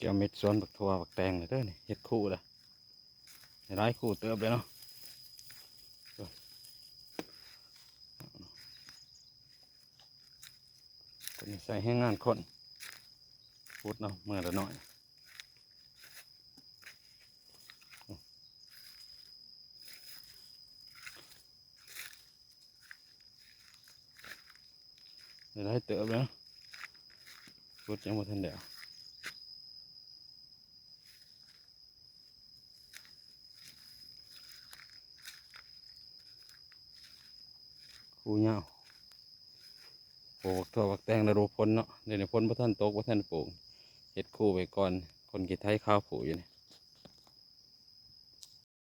ກະເມັດສວນບັກຖົ່ວບັກແຕງເລີຍເດີນີ້ ເຮັດຄູ່ລະ ໄດ້ຫຼາຍຄູ່ເຕີບເລີຍເນາະ. ຕົວນີ້ໃຊ້ແຮງງານຄົນຂຸດເນາະ ມື້ລະໜ້ອຍ. ໄດ້ຫຼາຍເຕີບແລ້ວ ຂຸດຍັງບໍ່ທັນແລ້ວ. ຄູ່ຍາວ ປູກຖົ່ວບັກແຕງລະດູຝົນເນາະ ດຽວນີ້ຝົນບໍ່ທັນຕົກ ບໍ່ທັນປູກ ເຮັດຄູ່ໄວ້ກ່ອນ. ຄົນຂີ້ໄຖຄາວຜູ້ຢູ່ນີ້